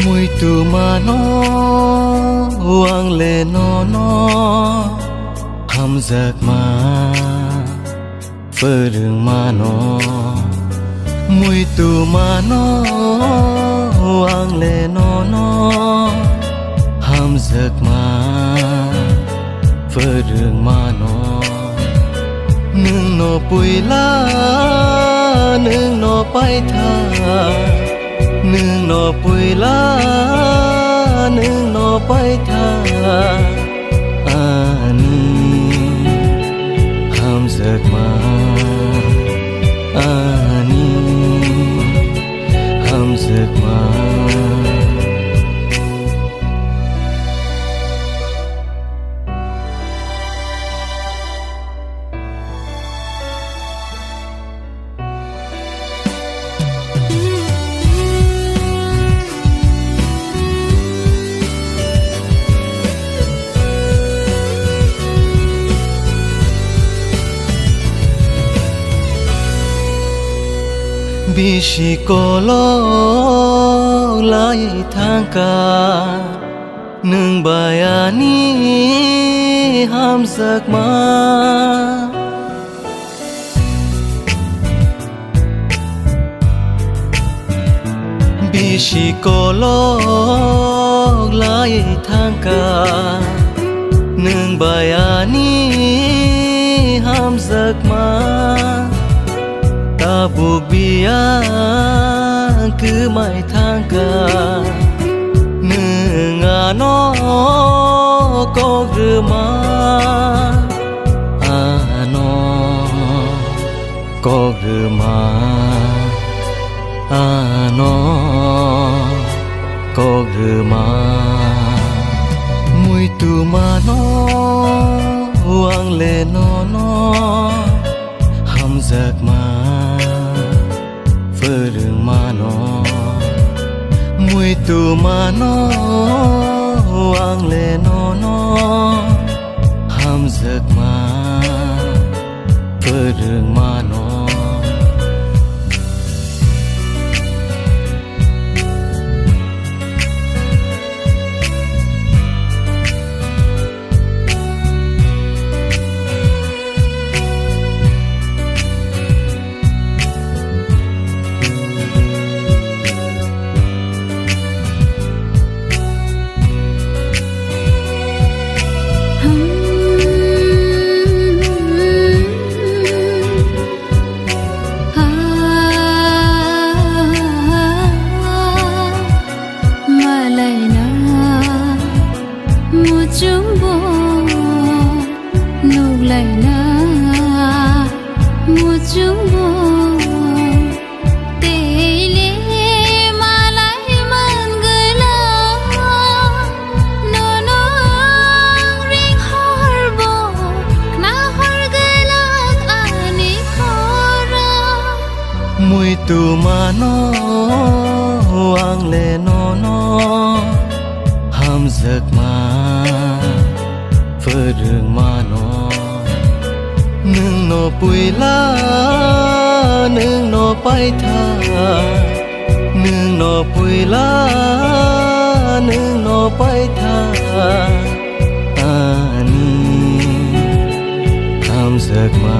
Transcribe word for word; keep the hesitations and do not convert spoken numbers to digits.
Muitu mano, ang le nono hamjakma phwrwng mano. Muitu mano, ang le nono hamjakma phwrwng mano. Nwng no puila, nwng no paitha, nwng no puila, nwng no paitha. Ani hamjakma, ani hamjakma. Bisi kolok lai thangkha nwng bai ani hamjakma. Bisi kolok lai thangkha nwng bai ani hamjakma. Tabuk biyang kwmai thangkha nwng ano kok rwma, ano kok rwma, ano kok rwma. Muitu mano, ang le nono hamjakma phwrwng mano. Muitu mano, ang le nono hamjakma phwrwng mano. Malaina muchungbo, nuglaina muchungbo, teile malai mangala, nono ringhorbo, nahor galak ani khorang. Muitu mano, ang le nono hamjakma phwrwng mano. Nwng no puila, nwng no paitha, nwng no puila, nwng no paitha. Ani hamjakma,